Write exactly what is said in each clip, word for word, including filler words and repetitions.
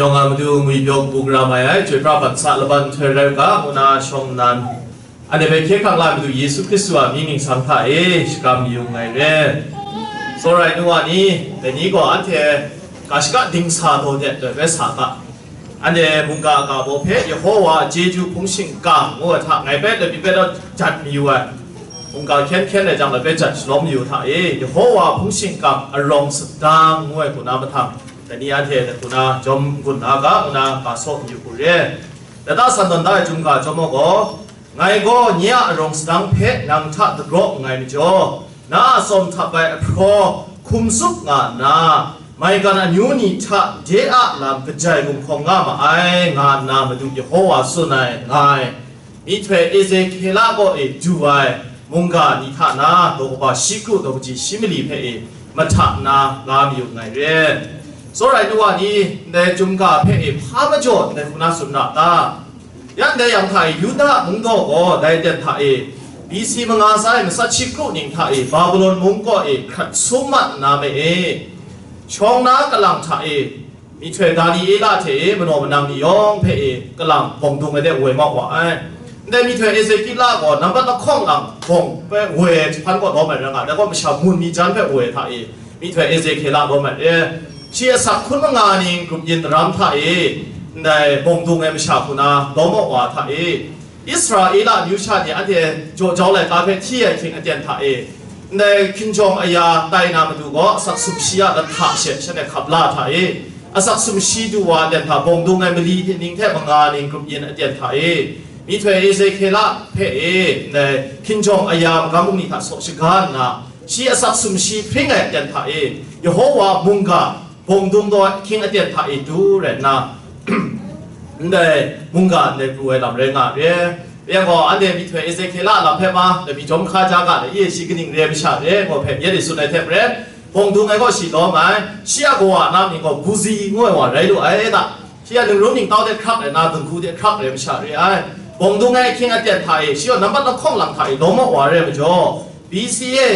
Shawng a matu ngwi pyaw kabu gara mai ai, chyoi pra hpang sa laban nhtoi rai u ga, ngu na shawng nnan, anhte hpe hkye hkrang la ai Madu Yesu Hkristu a mying ningsang hta e shakram yu nngai re. Tsawra ai nu wa ni, dai ni gaw anhte ga shaka dingsa daw de loi bai sa ga. Anhte mungga ga baw hpe Yehowa a chyeju hpung shingkang ngu ai hta ngai bai laibi bai law jat mayu ai. Mungga hkyen hkyen rai jang, laibai jat shalawm mayu hta e, Yehowa hpung shingkang arawng sadang ngu ai hku na mahtang, dai ni anhte hku na jawm gun na ga, ngu na ga saw mayu hku re. Lata san tawn da ai chyum ga chyawm gaw, ngai gaw nye a arawng sadang hpe nang hta dagraw nngai majaw, na a tsawm htap ai ahpraw hkum tsup nga nna, maigan amyu ni hta de a lam kajai gumhkawng nga ma ai, nga nna Madu Yehowa tsun ai, nga ai. Myihtoi Ezekela kaw e du ai mungga ni hta na, daw kaba shi kru daw kaji shi mali hpe e mahta na la mayu nngai re. Tsawra ai nu wa ni, ndai chyum ga hpe e hpa majaw ndai hku na tsun ra ta? Ya ndai yang hta e, Yuda mungdaw gaw dai aten hta e, B C manga tsa e matsat shi kru ning hta e, Babilon mung kaw e hkrat sum mat nna me e, shawng na kalang hta e, myihtoi Daniela hte e, manaw manang ni yawng hpe e, kalang bawng dung ai de woi mau wa ai. Ndai myihtoi Ezekela gaw nambat lahkawng lang bawng hpe woi ai jahpan kaw lawm ai rai nga, dai gaw masha mun mi jan hpe woi hta e, myihtoi Ezekela lawm ai re. Shi asak hkun manga ning grup yin daram hta e, ndai bawng dung ai masha hku na lawm au wa hta e, Israela amyu sha ni anhte jaw jau laika hpe hti ai hkying aten hta e, ndai hkinjawng aya tai na matu gaw asak sumshi a lahta she shanhte hkap la hta e, asak sumshi du wa aten hta bawng dung ai mali hte ning hte manga ning grup yin aten hta e, myihtoi Ezekela hpe e, ndai hkinjawng aya magam bungli hta saw shaga nna, shi asak sumshi hpring ai aten hta e, Yehowa mungga bawng dung daw ai ahkying aten hta e du rai nna, ndai mungga ndai pru ai lam rai nga re. Rai yang gaw, anhte myihtoi Ezekela a lam hpe ma, dai mi jawm hka ja ga, dai e shi kaning re ai masha re, ngu hpe myit e tsun ai hte maren, bawng dung ai gaw shi lawm ai, shi a kawa a na mying gaw Buzi ngu ai wa rai lu ai ta? Shi a ningrum ningtau de hkrak ai, na dinghku de hkrak ai masha re ai. Bawng dung ai ahkying aten hta e, shi gaw nambat lahkawng lang hta e lawm au wa re ai majaw, B C e,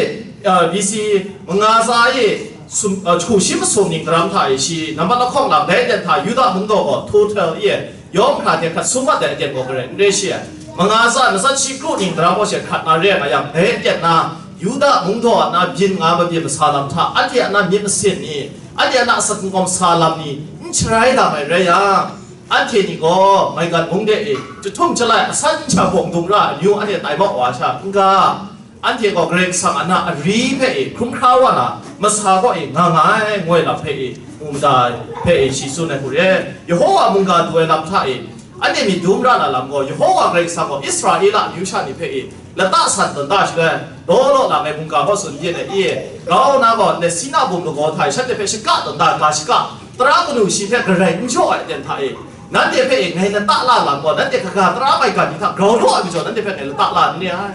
uh, B C manga tsa e sum, uh, hku shi masum ning daram hta e shi nambat lahkawng lang dai aten hta Yuda mungdaw gaw total e yawng hkra hte hkrat sum mat ai aten gaw garai n re shi ai. Manga tsa matsat shi kru ning daram gaw she hkrat na re ai nga yang, dai aten na Yuda mungdaw a na byin nga mabyin masa lam hta, anhte a na myit masin ni, anhte a na asak n-, kawm sa lam ni n sharai dam ai rai yang, anhte ni gaw maigan mung de e jahtum jalai asan sha bawng dung ra ai amyu anhte tai mau wa sha n ga, anhte gaw Karai Kasang a na ari hpe e hkrum hkra wa na, masa kaw e nga nga ai, ngu ai lam hpe e mu mada ai hpe e shi tsun ai hku re. Yehowa mungga du ai lam hta e, anhte myit dum ra na lam gaw, Yehowa Karai Kasang gaw Israela amyu sha ni hpe e lata san tawn da shaloi, law law lang ai mungga hkaw tsun byin ai i, grau na gaw ndai Sina bum lagaw hta e shanhte hpe shaka tawn da ga shaka, tara kanu shi hpe garai n jaw ai aten hta e, nanhte hpe e ngai lata la lam gaw, nanhte kaga tara maigan ni hta grau law ai majaw, nanhte hpe ngai lata la n re ai.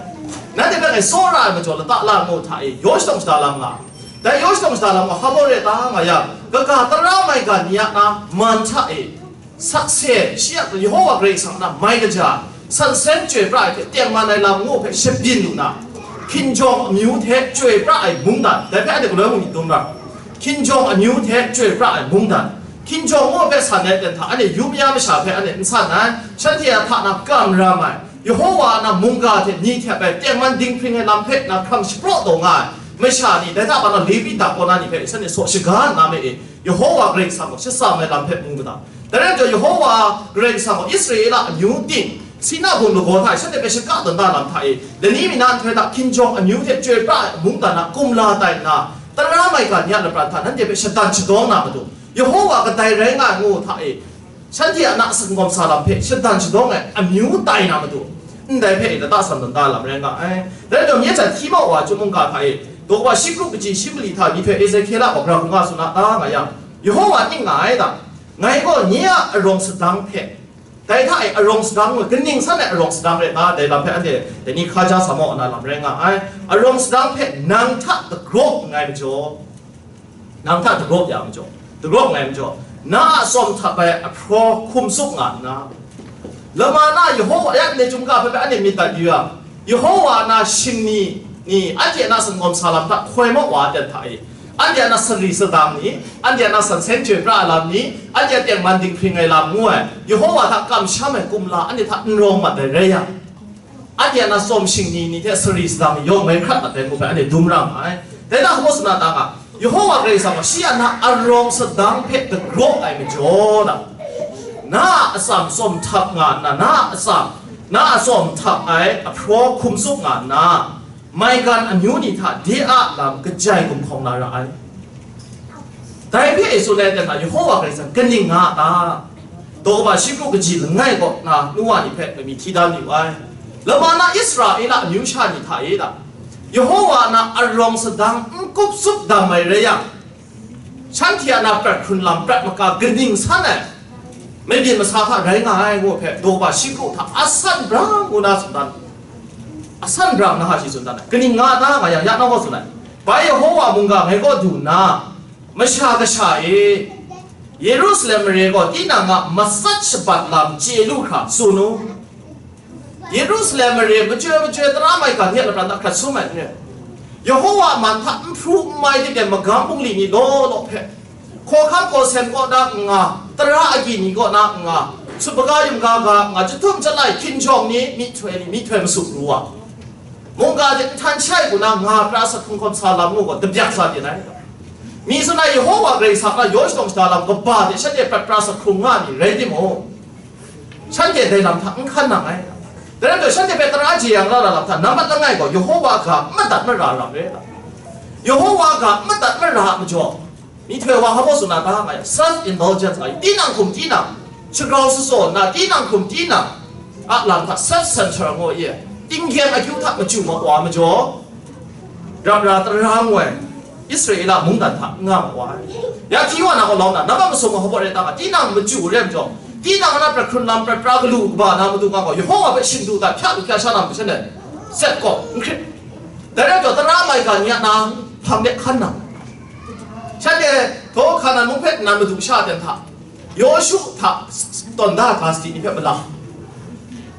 Nanhte hpe ngai tsawra ai majaw, lata la ngu hta e, yaw shadawn shada lam nga. Dai yaw shadawn shada lam gaw, Hamore ta nga yang, kaga tara maigan ni a na man hta e, sakse, shi a Yehowa Karai Kasang a na mai kaja, sansen chyoi pra ai hte tengman ai lam ngu hpe shabyin lu na, hkinjawng amyu hte chyoi pra ai mungdan, dai hpe anhte galoi mung myit dum ra. Hkinjawng amyu hte chyoi pra ai mungdan, hkinjawng ngu hpe san ai aten hta, anhte Yuda masha hpe anhte n san ai, shanhte a hta na kam ram ai, Yehowa a na mungga hte ni hte bai tengman dinghpring ai lam hpe na hkrang shapraw taw nga ai masha ni, dai hta bai na Levi dakau na ni hpe shanhte saw shaga nna me e, Yehowa Karai Kasang gaw shatsam ai lam hpe mu ga ta? Dai rai majaw, Yehowa Karai Kasang gaw Israela amyu ting, Sina bum lagaw hta e shanhte hpe shaka tawn da lam hta e, lani mi na nhtoi hta hkinjawng amyu hte chyoi pra ai mungdan a kumla tai nna, tara maigan ni a lapran hta nanhte hpe shadan shadawng na matu, Yehowa kadai rai nga ai ngu hta e, shanhte a na singkawm sa lam hpe shadan shadawng ai amyu tai na matu, ndai hpe e lata san tawn da lam rai nga ai. Dai majaw, nye hta hti mau wa chyum mungga hta e, daw kaba shi kru kaji shi mali hta myihtoi Ezekela gaw gara hku nga tsun a ta nga yang, Yehowa ning nga ai ta? Ngai gaw nye a arawng sadang hpe, dai hta e arawng sadang ngu, kaning san ai arawng sadang rai ta? Dai lam hpe anhte dai ni hkaja sa mau na lam rai nga ai. Arawng sadang hpe nang hta dagraw nngai majaw, nang hta dagraw ya majaw, dagraw nngai majaw, na a tsawm htap ai ahpraw hkum tsup nga nna, lama na Yehowa, ya ndai chyum ga hpe bai anhte myit dat yu yang, Yehowa na shingni ni anhte a na singkawm sa lam hta hkoi mau wa aten hta e, Anhte a na sari sadang ni, anhte a na sansen chyoi pra ai lam ni, anhte a tengman dinghpring ai lam ngu ai, Yehova hta kamsham ai kumla anhte hta n rawng mat ai rai yang, anhte a na tsawm shingni ni hte sari sadang ni yawng mai hkrat mat ai ngu hpe anhte dum ra nga ai. Dai na hpaw suna ta nga, Yehova Karai Kasang gaw shi a na arawng sadang hpe dagraw ai majaw na, na a atsam tsawm htap nga nna, na a atsam, na a tsawm htap ai ahpraw hkum tsup nga nna, maigan amyu ni hta de a lam kajai gumhkawng na ra ai. Dai hpe e tsun ai ten hta, Yehova Karai Kasang kaning nga a ta? Daw kaba shi kru kaji langai kaw na nu wa ni hpe mamyi hti dan yu ai. Lama na Israela amyu sha ni hta e ta? Yehova na arawng sadang n kup tsup dam ai rai yang, shanhte a na prat hkrun lam prat maka kaning san ai, mabyin masa hta rai nga ai ngu hpe, daw kaba shi kru hta asan brang ngu na tsun dan, asan brang na hta shi tsun dan ai. Kaning nga ta nga yang, ya nang gaw tsun ai. Bai Yehova mungga ngai kaw du nna, Masha Kasha e, Yerusalem mare gaw tinang a matsat shabat lam chye lu hkra tsun u. Yerusalem mare machyoi machyoi tara maigan ni a lapran hta hkrat sum ai n rai. Yehova a man hta n hpru n mai de magam bungli ni law law hpe, hkawhkam hkawsen kaw na n nga, tara agyi ni kaw na n nga, sutpaga yumga ga n nga, chyahtum chyalai hkinjawng ni myihtoi ni myihtoi masum ru wa, mungga hte nhtan shai hku na nga pra sat hkrung hkawm sa lam ngu gaw, dabyak sa byin ai. Mi tsun ai, Yehova Karai Kasang a yaw shadawng shada lam kaba hte shanhte prat pra sat hkrung nga mi rai timung, shanhte dai lam hta n hkan nang ai. Dai rai majaw, shanhte hpe tara jeyang la na lam hta nambat langai gaw, Yehova ga madat mara ram rai ta? Yehova ga madat mara a majaw, myihtoi wa hpa baw tsun na ta nga yang, self indulgence ai, tinang hkum tinang, shagrau shatsaw nna tinang hkum tinang a lam hta self center ngu ye, tinggyeng akyu hta machyu mat wa majaw, rap ra tara ngu ai Israela mungdan hta n nga mat wa ai. Ya hti wa na gaw lawm na, nambat masum wa hpa baw rai ta nga, tinang machyu rai majaw, tinang a na prat hkrun lam prat pra galu kaba na matu nga gaw, Yehova hpe shing du dat hpya lu hpya sha na matu shan e, set gaw n hkrit. Dai rai majaw, tara maigan ni a na hpang de hkan nang. Shanhte htaw Hkanan mung hpe nnan madu sha ten hta, Yawshu hta tawn da ga sadi ni hpe mala,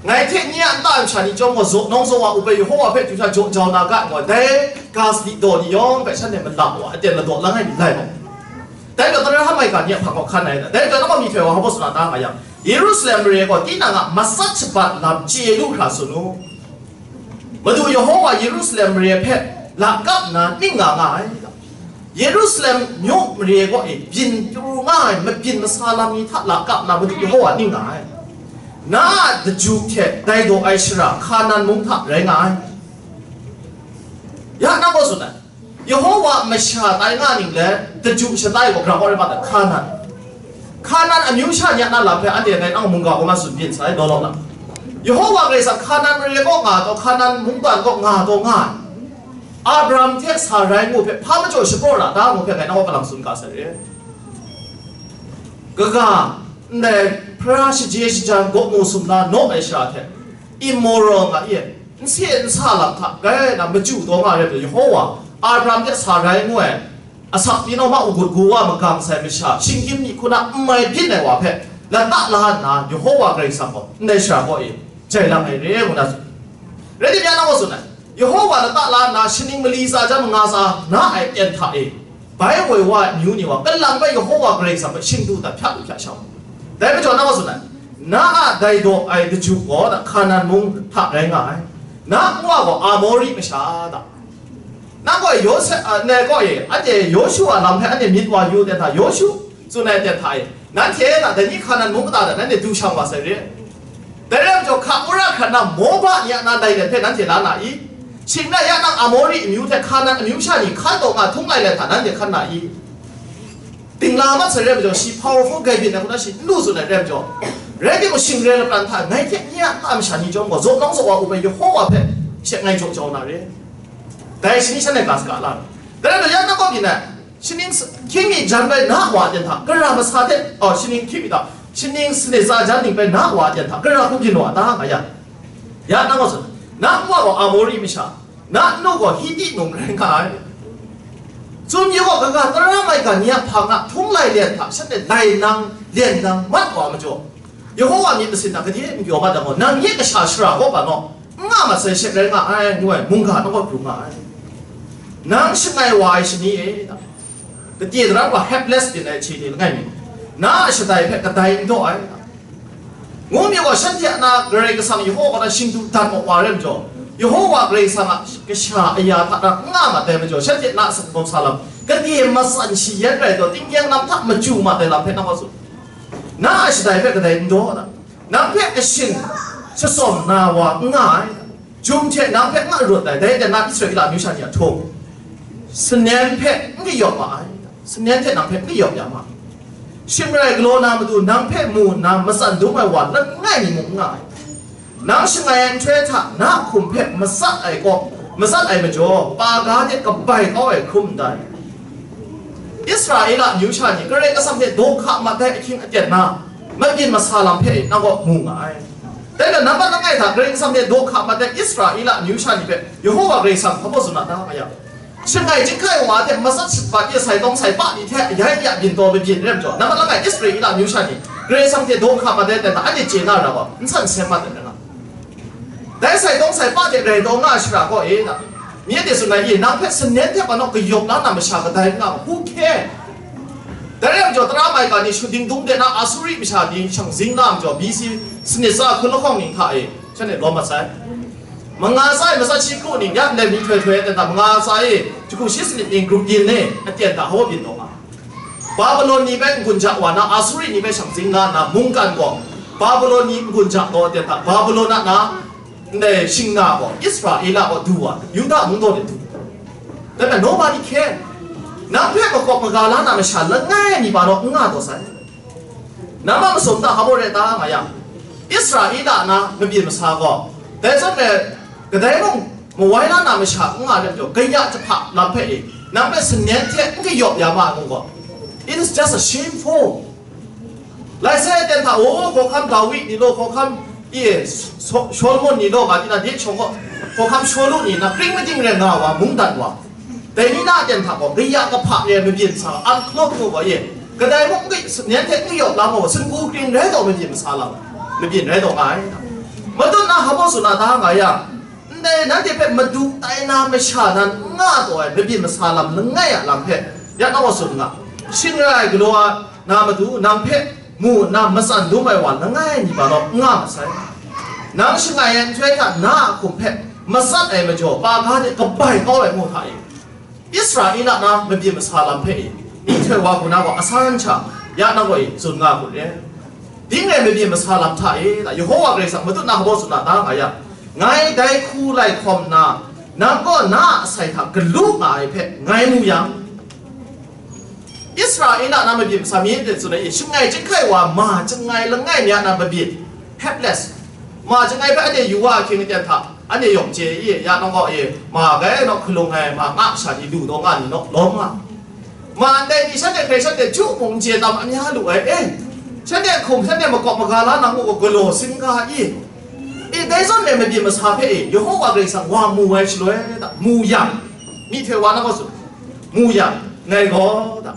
ngai hte nye a nta masha ni chyawm gaw zaw nawng zaw wa up ai Yehova hpe du hta jaw jau na ga, ngu ai, dai ga sadi daw ni yawng hpe shanhte mala wa, aten ladaw langai mi lai gaw, dai gaw tara maigan ni a hpang gaw hkan ai da. Dai gaw, nang gaw myihtoi wa hpa baw tsun na ta nga yang, Yerusalem mare gaw tinang a matsat shabat lam chye lu hkra tsun u. Madu Yehova Yerusalem mare hpe lakap nna ning nga nga ai. Yerusalem myu mare gaw e byin pru nga ai mabyin masa lam ni hta lakap nna Madu Yehova ning nga ai. Na a daju hte dai daw ai shara Hkanan mung hta rai nga ai. Ya nang gaw tsun ai. Yehova masha tai nga ning let, daju shatai gaw grau rai mat ai, Hkanan. Hkanan amyu sha ni a na lam hpe anhte dai nang mungga kaw na tsun byin sai, law law na. Yehova Karai Kasang Hkanan mare kaw nga taw, Hkanan mungdan kaw nga taw nga ai. Abraham hte Sarai ngu hpe hpa majaw shapraw ra ta ngu hpe ngai nang kaw kalang tsun ga sai re. Kaga, ndai hpara shaje shajan gaw mu sum na naw ai shara hte, immoral nga i, n se n sa lam hta rai na machyu taw nga ai rai, Yehova, Abraham hte Sarai ngu ai asak pyi nawma u gut gu wa magang sai masha, shinggyim myi hku na n mai byin ai wa hpe lata la nna, Yehova Karai Kasang gaw ndai shara kaw e jai lang ai re, ngu na tsun. Rai timung, nang gaw tsun ai, Yehova lata la nna, shaning mali tsa jan manga tsa na ai ten hta e, bai woi wa ai amyu ni wa, kalang bai Yehova Karai Kasang hpe shing du dat hpya lu hpya shau. Dai majaw, nang gaw tsun ai, na a dai daw ai daju gaw na Hkanan mung hta rai nga ai, na nwa gaw Amori masha ta. Nang gaw Yawsep, a, ne gaw e, anhte Yawshu a lam hpe anhte myit wa yu ten hta, Yawshu tsun ai ten hta e, nanhte na dai ni Hkanan mung kata hta nanhte du shang wa sai re. Dai rai majaw, hka wora hkran na Moba ni a na lailen hpe nanhte la na i? Shing rai ya nang Amori amyu hte Hkanan amyu sha ni hkan taw nga htung lailen hta nanhte hkan na i? Dingla mat sai rai majaw, shi powerful gai byin ai hku na shi n lu tsun ai rai majaw, rai timung, shing re lapran hta ngai hte nye a nta masha ni chyawm gaw zaw nawng zaw wa up ai Yehova hpe she ngai jaw jau na re. Dai shani shan ai ga saga la. Dai rai majaw, ya nang kaw byin ai, shaning s-, hkying mi jan bai na wa ten hta, gara masa hte, oh, shaning hkying mi ta, shaning sanit tsa jan ning bai na wa ten hta, gara hku byin wa ta nga ya? Ya nang gaw tsun, na nwa gaw Amori masha, na nnu gaw Hiti num rai nga ai. Tsun yu gaw, kaga tara maigan ni a hpang a htung lai len hta, shanhte lai nang, len nang mat wa majaw, Yehova myit masin hta gade n pyaw mat ai gaw, nang nye kasha shara kaw ga naw, n nga mat sai she rai nga ai, ngu ai mungga nang kaw pru nga ai. Nang shangai wa ai shani e, Kade daram wa helpless byin ai hte ni langai mi, na a shadai hpe kadai n daw ai, ngu mi gaw, shanhte a na Karai Kasang Yehova kaw na shingdu dat maw wa re majaw, Yehova Karai Kasang a kasha aya hta na n nga mat ai majaw, shanhte na a sakawm sa lam, kade matsan shi yan rai taw, tinggyeng lam hta machyu mat ai lam hpe nang wa tsun. Na a shadai hpe kadai n daw ai, nang hpe kashin shasawm na wa n nga ai. Jum hte nang hpe n rawt ai, dai hte na Israela amyu sha ni a htung, sanen hpe n kayawp ma ai, sanen hte nang hpe n kayawp ya ma ai. Shing rai galaw na matu nang hpe mu nna matsan dum ai wa langai mi mung n nga ai. Nang shangai ai nhtoi hta na a hkum hpe matsat ai kaw, matsat ai majaw, pa ga de kabai kau ai hkrum ndai. Israela amyu sha ni Karai Kasang hte daw hka mat ai ahkying aten na, mabyin masa lam hpe nang kaw mu nga ai. Dai gaw, nambat langai hta Karai Kasang hte daw hka mat ai Israela amyu sha ni hpe Yehova Karai Kasang hpa baw tsun a ta nga yang, shangai chyahkai wa hte matsat shabat e, sai tawng sai pa ni hte ya ya byin taw mabyin re majaw, nambat langai Israela amyu sha ni Karai Kasang hte daw hka mat ai hta anhte chye na ra gaw, n san seng mat ai nga. Dai sai tawng sai pa hte rai taw nga ai shara kaw e, na, mi de tsun ai e, nang hpe sanen hte pa naw kayawp la na masha kadai n nga, who care? Dai rai majaw, tara mai ga ni shut ding dum de na Asuri masha ni shang zing na majaw, B C sanit tsa hkun lahkawng ning hta e, shanhte lawm mat sai. Manga tsa e matsat shi kru ning, ya ndai mi htoi htoi, aten hta manga tsa e jahku shi sanit ning grup yin e, aten hta hawbin taw nga. Babilon ni hpe n-gun ja wa na, Asuri ni hpe shang zing nga nna, mungkan gaw Babilon ni n-gun ja taw, aten hta Babilon a na ndai shingna gaw Israela gaw du wa, Yuda mung daw de du. Dai hpe nobody care. Nang hpe makawp maga la na masha langai mi pa naw n nga taw sai. Nang a masum hta hpa baw rai ta nga yang, Israela na mabyin masa gaw, dai zawn e, kadai mung mawai la na masha n nga let majaw, kaya jahpa lam hpe e, nang hpe sanen hte n kayawp ya ma ai mung gaw, it is just a shameful. Lai sai aten hta, o, hkawhkam Dawi ni law, hkawhkam, e, So-, Solomon ni law, ga di na, de shawng gaw, hkawhkam Shawlu ni na, kring mading rai nga wa, mungdan wa, dai ni na aten hta gaw, kaya kahpa re ai mabyin sa, unclothed ngu gaw, e, kadai mung n-, sanen hte n kayawp la gaw, singgu kring rai taw mabyin masa lam, mabyin rai taw nga ai. Matut na hpa baw tsun a ta nga yang, ndai nanhte hpe madu tai na masha nan n nga taw ai mabyin masa lam langai a lam hpe, ya nang wa tsun nga. Shing rai galaw na matu nang hpe mu nna matsan dum ai wa langai mi pa naw n nga masai. Nang shangai ai nhtoi hta na a hkum hpe matsat ai majaw, pa ga de kabai kau ai ngu hta e, Israela na mabyin masa lam hpe e, myihtoi wa hku na gaw asan sha ya nang gaw e tsun nga hku re. Ding rai mabyin masa lam hta e, Yehova Karai Kasang matut na hpa baw tsun a ta nga yang, ngai dai hku lai hkawm nna, nang gaw na a asai hta galu nga ai hpe ngai mu yang, Israela na mabyin masa mi de tsun ai, shangai chyahkai wa ma chyangai langai mi a na mabyin, helpless. Ma chyangai hpe anhte yu wa ahkying aten hta, anhte yawng chye i, ya nang gaw e, ma gai naw hkalung ai, ma nga sha ni lu taw nga ni naw lawm nga. Ma ndai ni shanhte hkrai shanhte ju mung n chye tam amya lu ai, e, shanhte hkum, shanhte makawp maga la na ngu gaw galaw sin ga i? E, dai zawn e mabyin masa hpe e, Yehova Karai Kasang wa mu ai shaloi, da, mu yang, myihtoi wa na gaw tsun, mu yang, ngai gaw, da,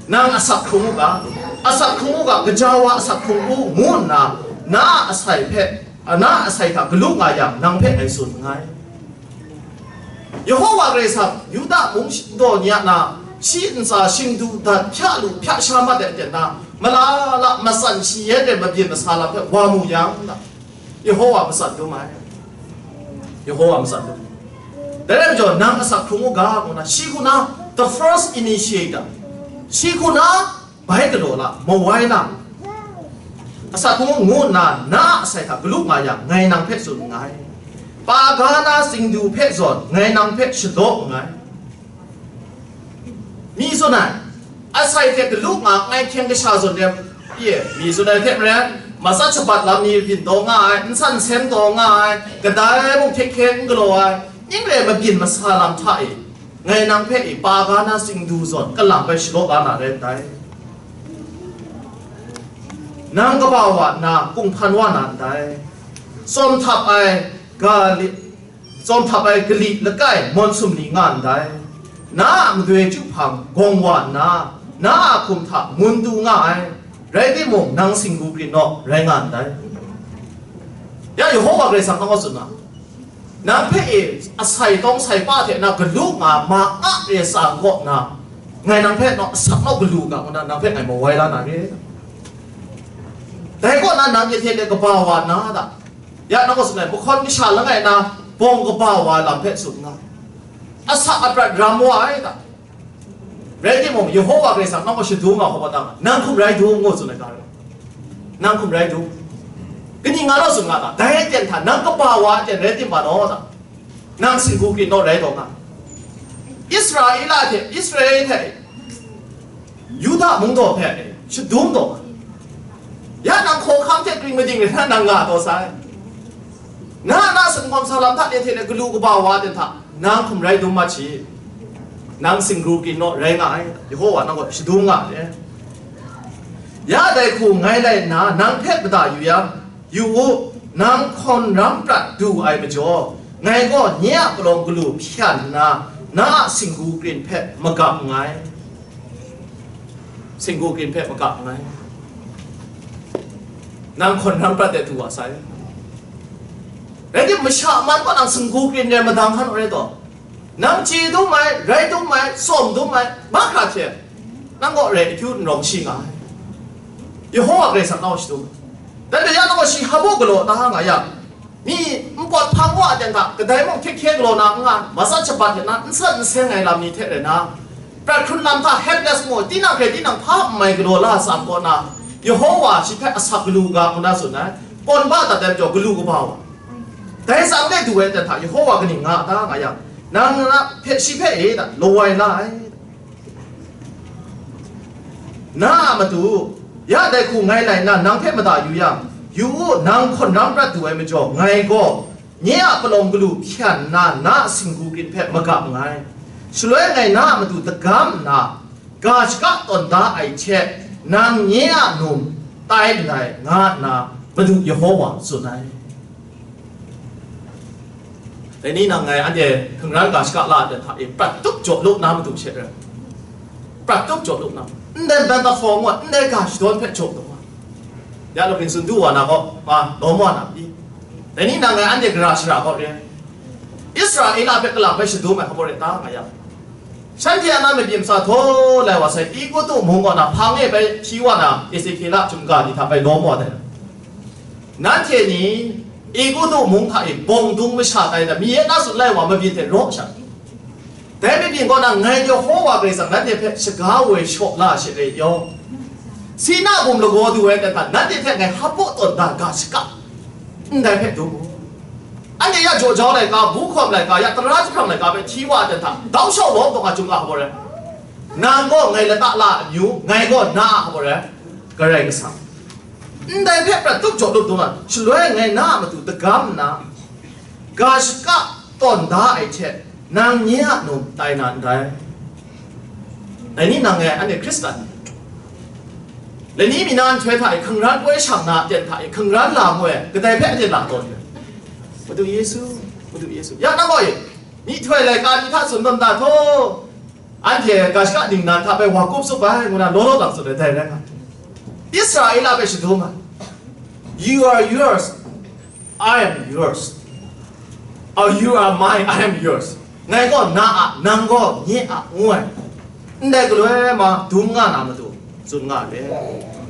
nang asak hkrung u ga, asak hkrung u ga, gaja wa asak hkrung u, ngu nna, na a asai hpe, na a asai hta galu nga yang, nang hpe ngai tsun nngai. Yehova Karai Kasang, Yuda mung daw ni a na, shi ntsa shingdu dat hpya lu hpya sha mat ai aten na, malala matsan shi yan ai mabyin masa lam hpe wa mu yang, Yehova matsan dum ai. Yehova matsan dum. Dai rai majaw, nang asak hkrung u ga, ngu na, shi hku na, the first initiator, shi hku na, bai galaw la, mawai la, asak hkrung u ngu nna, na a asai hta galu nga yang, ngai nang hpe tsun nngai. Pa ga na singdu hpe zawn, ngai nang hpe shalaw nngai. Mi tsun ai, asai hte galu nga, ngai hkyeng kasha zawn de, ye, mi tsun ai hte maren, matsat shabat lam ni byin taw nga ai, n san seng taw nga ai, kadai mung hkye hkye n galaw ai, ning rai mabyin masa lam hta e, ngai nang hpe e, pa ga na singdu zawn kalang bai shalaw la na rai ndai. Nang kaba wa nna, kunghpan wa na ndai. Tsawm htap ai ga li, tsawm htap ai kali lakai mawn sum ni nga ndai. Na a madoi chyu hpang gawng wa nna, na a hkum hta ngun du nga ai, rai timung, nang singgu grin naw rai nga ndai. Ya Yehova Karai Kasang nang kaw tsun na, nang hpe e asai tawng sai pa hte na galu nga ma a re tsang kaw na, Ngai nang hpe naw, asak naw galu ga, ngu na nang hpe ngai mawai la na re. Dai kaw na nang yet hte kaba wa na da. Ya nang gaw tsun ai, mahkawn masha langai na bawng kaba wa lam hpe tsun nga. Asak aprat ram wa ai da. Rai timung, Yehova Karai Kasang nang gaw shadum nga hkawm dan nga, nang hkum rai dum ngu tsun ai ga rai. Nang hkum rai dum. Kaning nga law tsun nga ta, dai aten hta nang kaba wa aten rai tim ma naw ta? Nang singgu krin naw rai taw nga. Israela hte, Israel hte, Yuda mungdaw hpe shadum taw nga. Ya nang hkawhkam hte kring mading rai na, nang nga taw sai. Na, na singkawm sa lam hta, ni hte na galu kaba wa ten hta, nang hkum rai dum mat shi. Nang singgu krin naw rai nga ai, Yehova nang gaw shadum nga ai. Ya dai hku ngai lai nna, nang hpe mada yu yang, yu u, nang hkawn ram prat du ai majaw, ngai gaw nye a palawng galu hpyan nna, na a singgu krin hpe magap nngai. Singgu krin hpe magap nngai. Nang hkawn ram prat de du wa sai. Rai tim, masha man gaw nang singgu krin de madang hkan rai taw. Nang chye dum ai, rai dum ai, tsawm dum ai, mahkra hte nang gaw rai akyu n rawng shi nga ai. Yehova Karai Kasang nau shadum ai. Dai hpe ya nang gaw shi hpa mung galaw ta nga yang, mi npawt hpang wa aten hta, kadai mung hkye hkye galaw na n nga, matsat shabat hte na n san n seng ai lam ni hte rai na, prat hkrun lam hta helpless mu, tinang hkrai tinang hpa n mai galaw la tsam kaw na, Yehova shi hpe asak galu ga ngu na tsun ai, kawn ba dat ai majaw galu kaba wa. Dai tsang de du ai aten hta Yehova kaning nga a ta nga yang, nang na hpe shi hpe e da, lawai la ai. Na a matu, ya dai hku ngai lai nna nang hpe mada yu yang, yu u, nang hkawn ram prat du ai majaw, ngai gaw nye a palawng galu hpyan nna, na a singgu krin hpe magap nngai. Shaloi ngai na a matu dagam nna, ga shaka tawn da ai hte, nang nye a num tai ndai, nga nna Madu Yehova tsun ai. Dai ni nang ngai anhte hkungran ga shaka la ai hta e, prat tup jaw lup na matu she rai. Prat tup jaw lup na. Ndai metaphor ngu ai, ndai ga shadawn hpe jaw lup ai. Ya lawhpring sun du wa na gaw, a, lawm wa na pyi. Dai ni nang ngai anhte gara shara gaw re. Israela hpe kalang hpe shadum ai hpa rai ta nga yang, shanhte a na mabyin masa htaw lai wa sai, Egutu mung kaw na hpang e bai hti wa na, Ezekiela chyum ga ni hta bai lawm wa ai. Nanhte ni Egutu mung hta e bawng dung masha tai da, mi e na tsun lai wa mabyin hte raw sha. Dai mabyin kaw na ngai Yehova Karai Kasang nanhte hpe shaga woi shaw la she ai yawng, Sina bum lagaw du ai hta, nanhte hte ngai hpaw tawn da ga shaka, ndai hpe dum u. Anhte ya jaw jau laika, bu hkawm laika, ya tara jahprang laika hpe hti wa ai hta, dau shau lawm taw nga, chyum ga hpaw rai. Nang gaw ngai lata la amyu, ngai gaw na a hpaw rai, Karai Kasang. Ndai hpe prat tup jaw lup dung ai, shaloi ngai na a matu dagam nna, ga shaka tawn da ai hte, nang nye a num tai na ndai. Dai ni nang e, anhte Hkristan ni, lani mi na nhtoi hta e hkungran koi shang na aten hta e hkungran la mu ai, kadai hpe anhte la tawn ai? Madu Yesu, Madu Yesu. Ya nang gaw e, myihtoi laika ni hta tsun tawn da htaw, anhte ga shaka ningnan hta bai wa kup tsup ai, ngu na law law lang tsun ai, dai rai nga. Israela hpe shadum ai. You are yours, I am yours. Or you are mine, I am yours. Ngai gaw na a, nang gaw nye a, ngu ai. Ndai galoi ma dum nga na matu, tsun nga ai.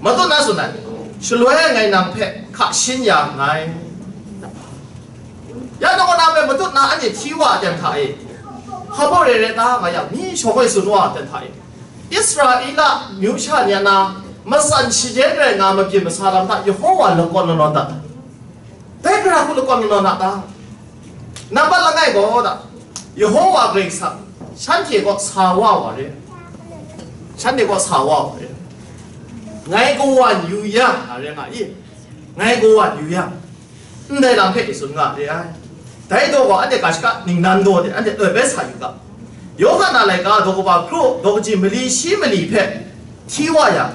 Matut na tsun ai, shaloi ngai nang hpe hka shin ya nngai. Ya nang gaw na hpe matut na anhte hti wa ai ten hta e, hpa baw re re ta nga yang, mi shawng e tsun wa ai ten hta e, Israela myu sha ni a na matsan shaden rai nga mabyin masa lam hta Yehova lakawn lanawn dat ai. Dai gara hku lakawn lanawn a ta? Nambat langai gaw da, Yehova Karai Kasang shanhte kaw sa wa wa re. Shanhte kaw sa wa wa re. Ngai kawan yu yang, a rai nga i? Ngai kawan yu yang, ndai lam hpe i tsun nga re ai. Dai daw gaw anhte ga shaka ningnan daw de, anhte loi bai sa yu ga. Yawhan a laika daw kaba kru, daw kaji mali shi mali hpe hti wa yang,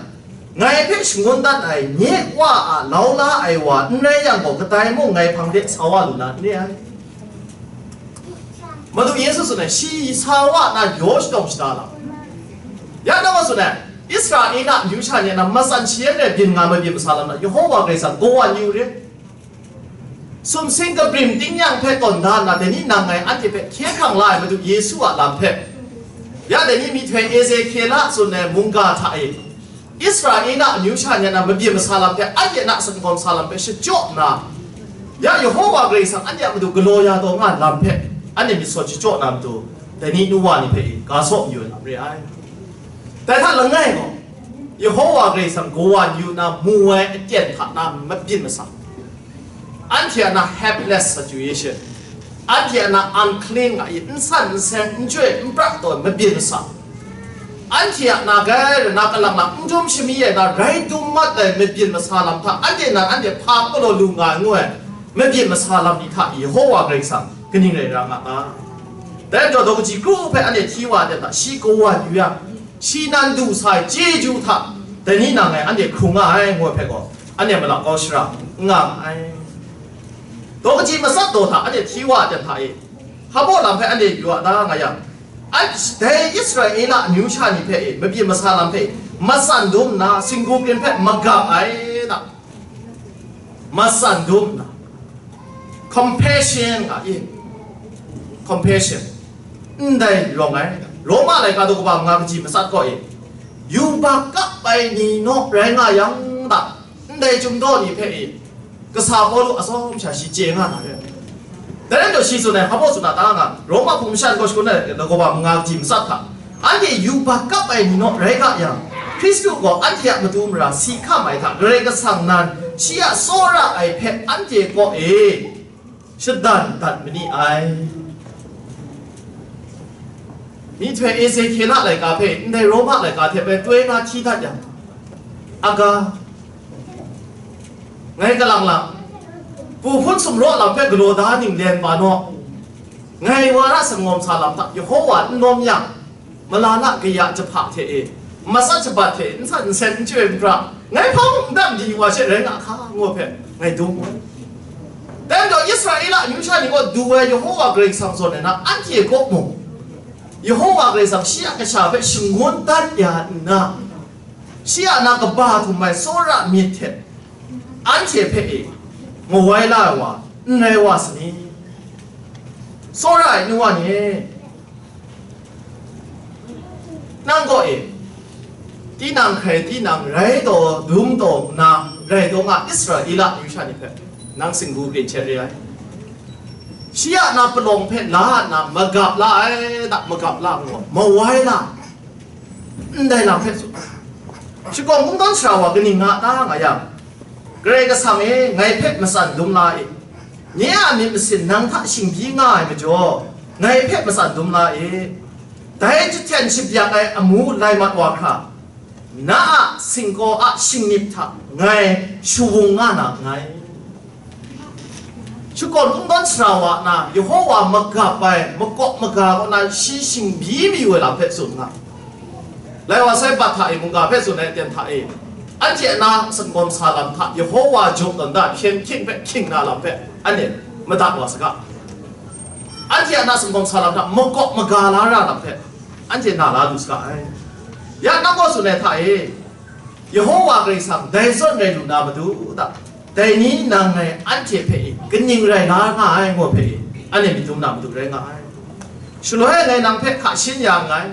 ngai hpe shangun dat ai nye Wa a lau la ai wa n rai yang gaw, kadai mung ngai hpang de sa wa lu na n re ai. Madu Yesu tsun ai, shi sa wa na yaw shadawng shada lam. Ya nang gaw tsun ai, Israela myu sha ni a na matsan shaden rai byin nga mabyin masa lam na, Yehova Karai Kasang kawan yu re. Sumsing kabrim tingnyang hpe tawn da nna, dai ni nang ngai anhte hpe hkye hkrang la ai Madu Yesu a lam hpe, Ya dai ni myihtoi Ezekiela tsun ai mungga hta e, Israela amyu sha ni a mabyin masa lam hpe, anhte a na singkawm sa lam hpe shachyaw nna, ya Yehova Karai Kasang anhte a matu galaw ya taw nga lam hpe, anhte myit sawn shachyaw na matu, dai ni nu wa ni hpe ga saw mayu ai lam re ai. Dai hta langai gaw, Yehova Karai Kasang kawa yu na mu ai aten hta na mabyin masa, anhte a na helpless situation, anhte a na unclean nga i, n san n seng, n chyoi n pra taw ai mabyin masa, anhte a na grai na kalang lang n dum shami ai na rai dum mat ai mabyin masa lam hta, anhte nan anhte hpa galaw lu nga ai ngu ai mabyin masa lam ni hta i Yehova Karai Kasang kaning rai ra nga ta? Dai majaw daw kaji kru hpe anhte hti wa ai hta, shi kawa yu yang, shi nan du sa ai chyeju hta, dai ni nang e anhte hkrung nga ai ngu ai hpe gaw, anhte malak kau shara n nga ma ai. Daw kaji matsat daw hta anhte hti wa ai hta e, hpa baw lam hpe anhte yu a da nga yang, an-, dai Israela amyu sha ni hpe e, mabyin masa lam hpe e, matsan dum nna, singgu krin hpe magap ai da. Matsan dum nna, compassion nga i, compassion, ndai rawng ai. Roma laika daw kaba manga kaji matsat kaw e, yubak kap ai ni naw rai nga yang da, ndai chyum daw ni hpe e, kasa Pawlu atsawm sha shi chye nga na re. Dai rai majaw shi tsun ai, hpa baw tsun a ta nga, Roma hpung masha ni kaw shakun ai daw kaba manga kaji matsat hta, anhte yubak kap ai ni naw rai ga yang, Hkristu gaw anhte a matu mara si hkam ai hta, Karai Kasang nan shi a tsawra ai hpe anhte kaw e shadan dat ma ni ai. Myihtoi Ezekiela laika hpe ndai Roma laika hte bai toi na hti dat yang, aga, ngai kalang lang, pu hpun sumraw lam hpe galaw da ninglen wa naw, ngai wa ra sangawm sa lam hta Yehova n lawm yang, malala kaya jahpa hte e, matsat shabat hte n san n seng n chyoi n pra, ngai hpang n dam di wa she rai nga hka, ngu hpe ngai dum ai. Dai majaw Israela amyu sha ni kaw du ai Yehova Karai Kasang zawn ai na, anhte kaw mung, Yehova Karai Kasang shi a kasha hpe shangun dat ya nna, shi a na kaba htum ai tsawra myit hte anhte hpe e mawai la ai wa n rai wa sa ni? Tsawra ai nu wa ni, nang kaw e, tinang hkrai tinang rai taw dum taw nna rai taw nga Israela amyu sha ni hpe nang singgu krin hte re ai. Shi a na palawng hpe la nna magap la ai, da magap la ngu, mawai la, ndai lam hpe tsun. Shakawn kungdawn sara wa kaning nga ta nga yang, Karai Kasang e, ngai hpe matsan dum la e. Nye a myit masin nang hta shingbyi nga ai majaw, ngai hpe matsan dum la e. Dai jahten shabyak ai amu lai mat wa hkra, na a singkaw a shingnip hta ngai shawung nga na nngai. Shakawn kungdawn sara wa na, Yehova magap ai, makawp maga kaw na shi shingbyi mayu ai lam hpe tsun nga. Lai wa sai bat hta e mungga hpe tsun ai aten hta e, anhte a na singkawm sa lam hta Yehova jaw tawn da hpyen hkying hpe hkying na lam hpe anhte madat wa saga. Anhte a na singkawm sa lam hta makawp maga la ra lam hpe anhte na la lu saga ai. Ya nang gaw tsun ai hta e, Yehova Karai Kasang dai zawn rai lu na matu hta, dai ni nang ngai anhte hpe kaning rai la nga ai, ngu hpe anhte myit dum na matu rai nga ai. Shaloi ngai nang hpe hka shin ya nngai.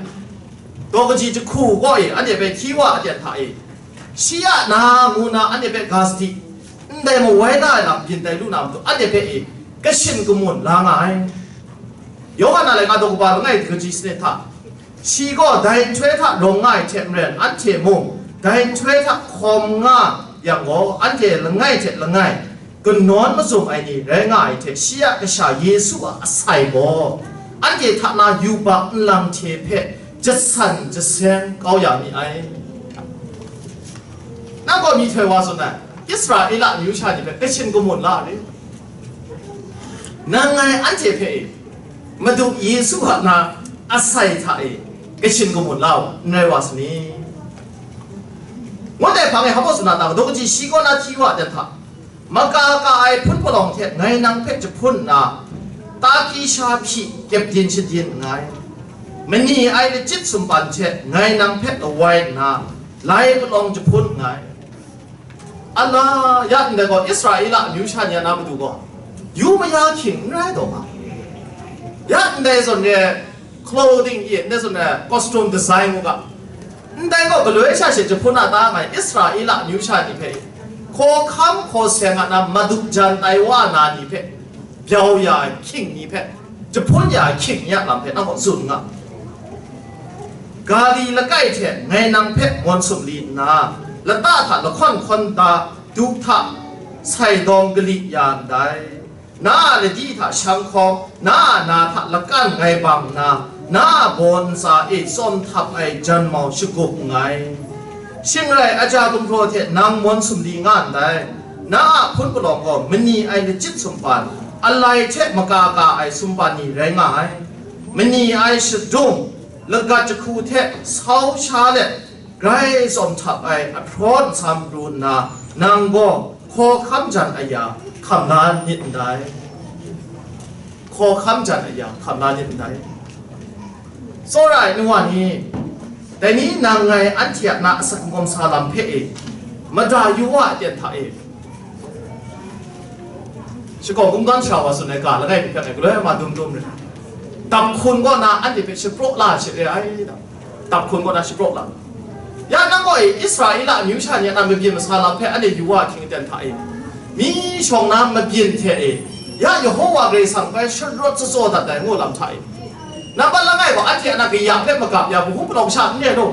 Daw kaji jahku kaw e anhte hpe hti wa aten hta e, shi a na ngu na anhte hpe ga sadi, ndai mawai na ai lam byin tai lu na matu anhte hpe e kashin kamun la nga ai. Yawhan a laika daw kaba langai kaji sanit hta, shi gaw dai nhtoi hta rawng nga ai hte maren, anhte mung dai nhtoi hta hkawm nga yang gaw, anhte langai hte langai kanawn mazum ai ni rai nga ai hte, shi a Kasha Yesu a asai gaw anhte hta na yubak nlang hte hpe jasan jaseng kau ya mi ai. Nang gaw myihtoi wa tsun ai, Israela amyu sha ni hpe kashin kamun la re. Nang ngai anhte hpe e, Madu Yesu a na asai hta e kashin kamun la u, n rai wa sa ni? Ngut ai hpang e hpa baw tsun na ta, madu kaji shi kaw na hti wa ai hta, maka ka ai hpun palawng hte ngai nang hpe jahpun nna, taki sha hpyi kyepdin shadin nngai. Mani ai lachyit sumpan hte ngai nang hpe lawai nna, lai palawng jahpun nngai. Ala, ya ndai gaw Israela amyu sha ni a na matu gaw, yu maya hkying n rai taw nga. Ya ndai zawn re ai clothing i, ndai zawn na costume design ngu ga. Ndai gaw galoi sha she jahpun a ta nga ai Israela amyu sha ni hpe, hkawhkam hkaw seng a na madu jan tai wa na ni hpe, byaw ya ai hkying ni hpe, jahpun ya ai hkying ni a lam hpe nang kaw tsun nga. Gali langai hte ngai nang hpe mawn sumli nna, lata hta lahkawn hkawn da, du hta sai dawng gali ya ndai. Na a ladi hta shang hkawng, na a na hta lakan ngai bang nna, na a baw ntsa e tsawm htap ai janmau shagup nngai. Shing rai, aja gumhpraw hte nang mawn sumli nga ndai. Na a hpun palawng gaw mani ai lachyit sumpan, alai hte maka ka ai sumpan ni rai nga ai. Mani ai shadung, lagat jahku hte sau sha let, grai tsawm htap ai ahpraw nsam pru nna, nang gaw hkawhkam jan aya hkam la nit ndai. Hkawhkam jan aya hkam la nit ndai. Tsawra ai nu wa ni, dai ni nang ngai anhte a na asak n-gawm sa lam hpe e, mada yu wa aten hta e. Shakawn Kungdawn sha wa tsun ai ga langai mi hpe ngai galoi ma dum dum rai. Dap hkun kaw na anhte hpe shapraw la ai she re ai da. Dap hkun kaw na shapraw la. Ya nang gaw e, Israela amyu sha ni a na mabyin masa lam hpe anhte yu wa ahkying aten hta e. Mi shawng na mabyin hte e, ya Yehowa Karai Kasang bai sharawt tsatsaw dat ai ngu lam hta e. Nambat langai gaw anhte a na kaya hpe magap ya, buhum palawng sha n re law.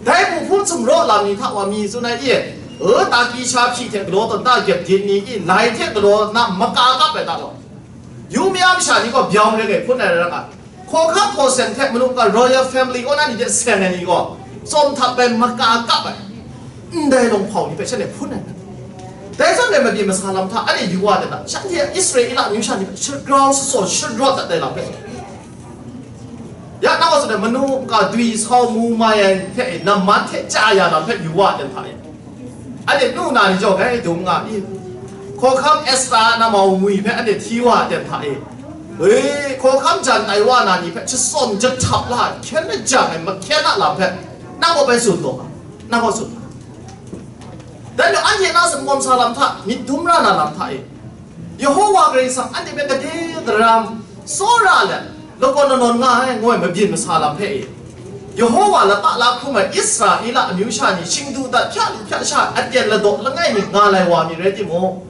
Dai buhum sumraw lam ni hta wa mi tsun ai e, e, taki sha hpyi hte galaw tawn ta gyep din ni i, lai hte galaw na maka kap ai ta law. Yu maya masha ni gaw byau re ai hpun ai rai nga ai. Hkawhkam hkaw seng hte manu ga royal family kaw na ni hte seng ai ni gaw, tsawm htap ai, maka kap ai, ndai law hpau ni hpe shanhte hpun ai. Dai zawn e mabyin masa lam hta anhte yu wa dat na, shanhte Israela amyu sha ni hpe shagrau shasaw sharawt dat ai lam hpe, ya nang gaw tsun ai, manu ga dwi sau mu mai ai hte, namman hte chya ya lam hpe yu wa ai hta e. Anhte nu na ni jaw bai dum nga i? Hkawhkam Esta a namau ngwi hpe anhte hti wa ai hta e. Hkawhkam jan tai wa na ni hpe shatsawm jahtap la ai, hkyen lajang ai mahkyen a lam hpe nang gaw bai tsun taw nga, nang gaw tsun nga. Dai majaw anhte na sumgawm sa lam hta, myit dum ra na lam hta e, Yehowa Karai Kasang anhte hpe gade daram, tsawra let, lakawn lanawn nga ai, ngu ai mabyin masa lam hpe e, Yehowa lata la hkrum ai Israela amyu sha ni shingdu dat hpya lu hpya sha aten ladaw langai mi nga lai wa mi rai timung,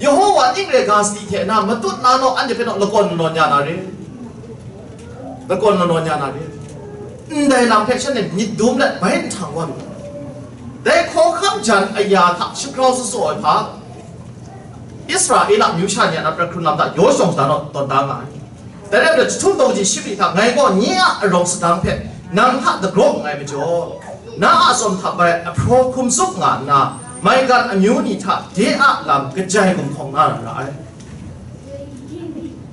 Yehowa ning re ga sadi hte na matut na naw anhte hpe naw lakawn lanawn ya na re. Lakawn lanawn ya na re. Ndai lam hpe shanhte myit dum let bai nhtang wa lu. Dai hkawhkam jan aya hta shagrau tsatsaw ai hpa, Israela amyu sha ni a na prat hkrun lam hta yaw shawng shada naw tawn da nga ai. Dai rai nna, jahtum daw kaji shi mali hta ngai gaw nye a arawng sadang hpe nang hta dagraw nngai majaw, na a tsawm htap ai ahpraw hkum tsup nga nna, maigan amyu ni hta de a lam kajai gumhkawng na ra ai.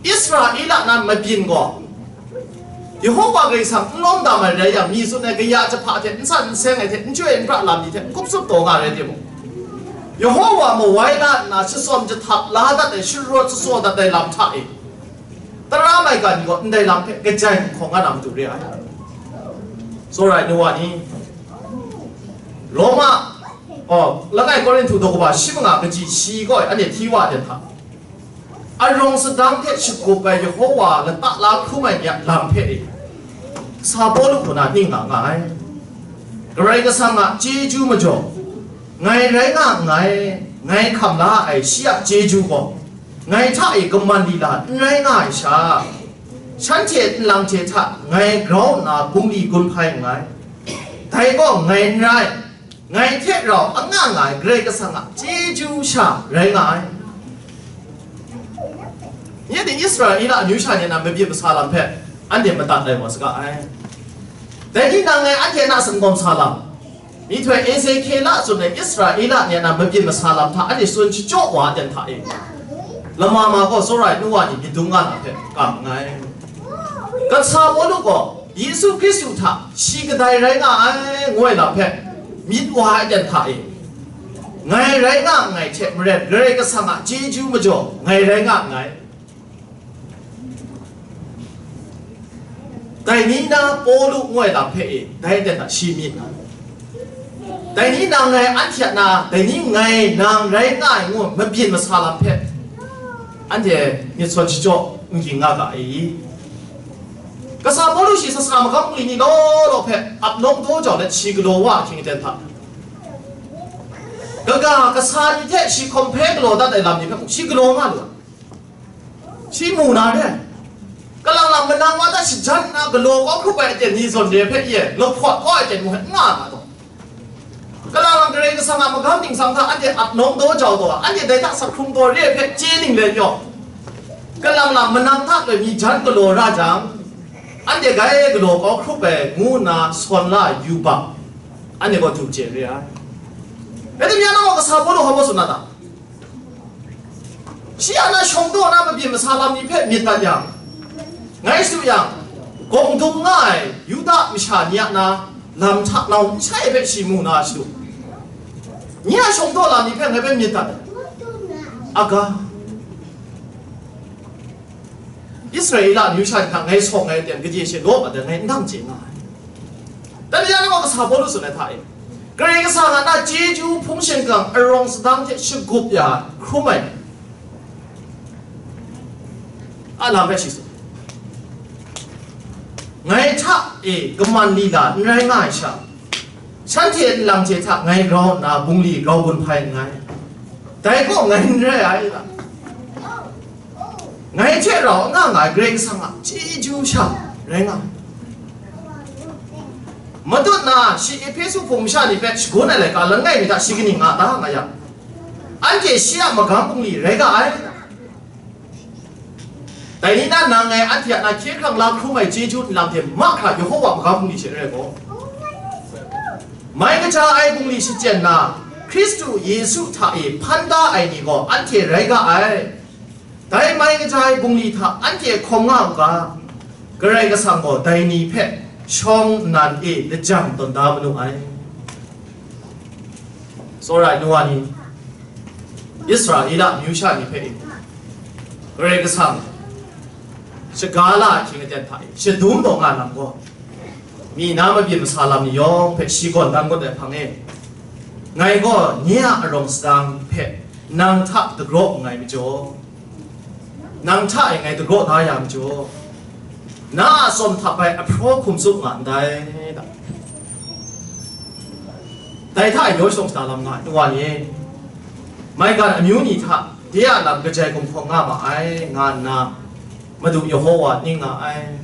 Israela na mabyin gaw, Yehowa Karai Kasang n lawm dam ai rai yang, mi tsun ai kaya jahpa hte n san n seng ai hte n chyoi n pra lam ni hte n hkup tsup taw nga rai timung, Yehowa mawai la nna shatsawm jahtap la dat ai, sharawt tsatsaw dat ai lam hta e, tara maigan ni gaw ndai lam hpe kajai gumhkawng nga na matu re ai. Tsawra ai nu wa ni, Roma, oh, langai Korinhtu daw kaba shi manga kaji shi gaw anhte hti wa ai hta, arawng sadang hte shagup ai Yehowa lata la hkrum ai ni a lam hpe e, sa Pawlu hku na ning nga nga ai. Karai Kasang a chyeju majaw, ngai rai nga nngai, ngai hkam la ai shi a chyeju gaw, ngai hta e kaman lila n rai nga ai sha, shanhte nlang hte hta ngai grau nna bungli gun hpai nngai. Dai gaw ngai n rai, ngai hte rau anga nga ai Karai Kasang a chyeju sha rai nga ai. Nye ting Israela amyu sha ni na mabyin masa lam hpe anhte madat ai wa saga ai. Dai ni nang ngai anhte na sumgawm sa lam, myihtoi Ezekiela tsun ai Israela ni na mabyin masa lam hta anhte tsun shachyaw wa ai ten hta e, lama ma gaw tsawra ai nu wa ni myit dum nga na hpe kam nngai. Kasa Pawlu gaw Yesu Hkristu hta shi kadai rai nga ai, ngu ai lam hpe myit wa ai ten hta e, ngai rai nga nngai hte maren, Karai Kasang a chyeju majaw ngai rai nga nngai. Dai ni na Pawlu ngu ai lam hpe e, dai ten hta shi myit nga. Dai ni nang ngai anhte a na, dai ni ngai nang rai nga ai ngu mabyin masa lam hpe, anhte myit sawn shachyaw n ging nga ga i? Kasa Pawlu shi sasana magam bungli ni law law hpe ap nawng daw jau let shi galaw wa ahkying aten hta, kaga kasa ni hte shi hkawm hpe galaw dat ai lam ni hpe mung shi galaw nga lu ai. Shi mu na re ai. Kalang lang manang wa hta shajan nna galaw kau hkrup ai aten ni zawn re hpe ye, lahpawt kau ai aten mung hpe n nga ai ga taw. Kalang lang Karai Kasang a magam ningsang hta anhte ap nawng daw jau taw, anhte dai hta sak hkrung taw re ai hpe chye ning let yaw, kalang lang manang hta loi mi jan galaw ra jang, anhte gai galaw kau hkrup ai ngu nna sawn la ai yubak, anhte gaw du chye re ai. Rai timung, nang gaw kasa Pawlu hpa baw tsun na ta? Shi a na shawng daw na mabyin masa lam ni hpe myit dat yang, ngai su yang, gawng dung nga ai Yuda masha ni a na lam hta nau n shai hpe shi mu na shadu. Nye a shawng daw lam ni hpe ngai hpe myit dat ai. Aga, Israela amyu sha ni hta ngai sawng ai aten, gade she law mat ai, ngai n dang chye nga ai. Dai rai yang, nang gaw kasa Pawlu tsun ai hta e, Karai Kasang a na chyeju hpung shingkang arawng sadang hte shagup ya hkrum ai a lam rai shi tsun. Ngai hta e kaman lila n rai nga ai sha, shanhte nlang hte hta ngai grau nna bungli grau gun hpai nngai. Dai gaw ngai n rai ai ta? Ngai hte rau nga nga ai Karai Kasang a chyeju sha rai nga ai. Matut na shi Ehpesu hpung masha ni hpe shagun ai laika langai mi hta shi kaning nga ta nga yang, anhte shi a magam bungli rai ga ai. Dai ni na nang ngai anhte a na hkye hkrang la hkrum ai chyeju nlang hte mahkra Yehova magam bungli she rai gaw, mai kaja ai bungli shachyen na Hkristu Yesu hta e hpan da ai ni gaw anhte rai ga ai. Dai mai kaja ai bungli hta anhte hkawm nga u ga, Karai Kasang gaw dai ni hpe shawng nnan e lajang tawn da manu ai. Tsawra ai nu wa ni, Israela amyu sha ni hpe e, Karai Kasang shaga la ai hkying aten hta e shadum taw nga lam gaw, mi na mabyin masa lam ni yawng hpe shi gawn dan kawt ai hpang e, ngai gaw nye a arawng sadang hpe nang hta dagraw nngai majaw, nang hta e ngai dagraw da ya majaw, na a tsawm htap ai ahpraw hkum tsup nga ndai ta? Dai hta e yaw shadawn shada lam nga ai nu wa ni, maigan amyu ni hta de a lam kajai gumhkawng nga ma ai, nga nna Madu Yehova ning nga ai.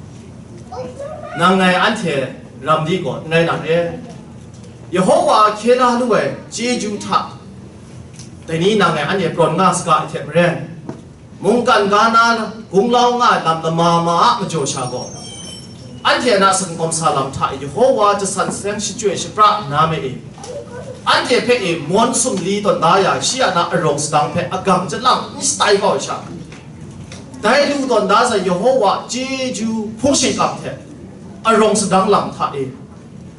Nang ngai anhte ram di gaw n rai na re. Yehova hkye la lu ai chyeju hta dai ni nang ngai anhte prawn nga saga ai hte maren, mungkan ga na gunglau nga ai lam lama ma a majaw sha gaw, anhte a na singkawm sa lam hta e Yehova jasan seng shachyoi shapra nna me e, anhte hpe e mawn sumli tawn da ya shi a na arawng sadang hpe agang jalang n shatai kau ai sha, dai lu tawn da sai Yehova chyeju hpung shingkang hte arawng sadang lam hta e,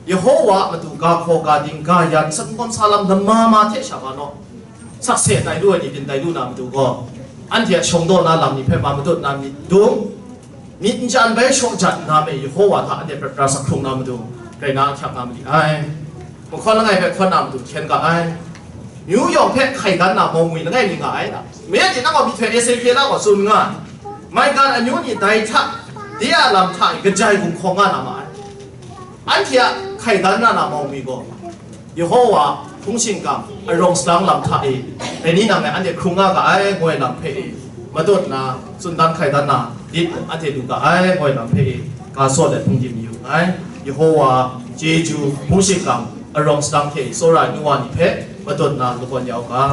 Yehova a matu ga hkaw ga ding ga yan singkawm sa lam lama ma hte sha ma naw, sakse tai lu ai ni byin tai lu na matu gaw, anhte a shawng daw na lam ni hpe ma matut na myit dung, myit n chyan bai shaw jat nna me Yehova hta anhte prat pra sak hkrung na matu, rai na ahkyak nga ma li ai. Mahkawn langai hpe hkawn na matu hkyen ga ai. Myu yawng hpe hkai dan na mawng ngwi langai mi nga ai. Mye ni nang gaw myihtoi S A K la gaw tsun nga ai. Maigan amyu ni dai hta, de a lam hta e kajai gumhkawng nga na ma ai. Anhte a hkai dan na na mawng mi gaw, Yehova hpung shingkang arawng sadang lam hta e, dai ni nang e anhte hkrung nga ga ai, ngu ai lam hpe e, matut nna, tsun dan hkai dan na lit mung anhte lu ga ai, ngu ai lam hpe e, ga sawt ai hpung di mayu nngai. Yehova chyeju hpung shingkang arawng sadang hte e tsawra ai nu wa ni hpe matut nna lagawn ya u ga.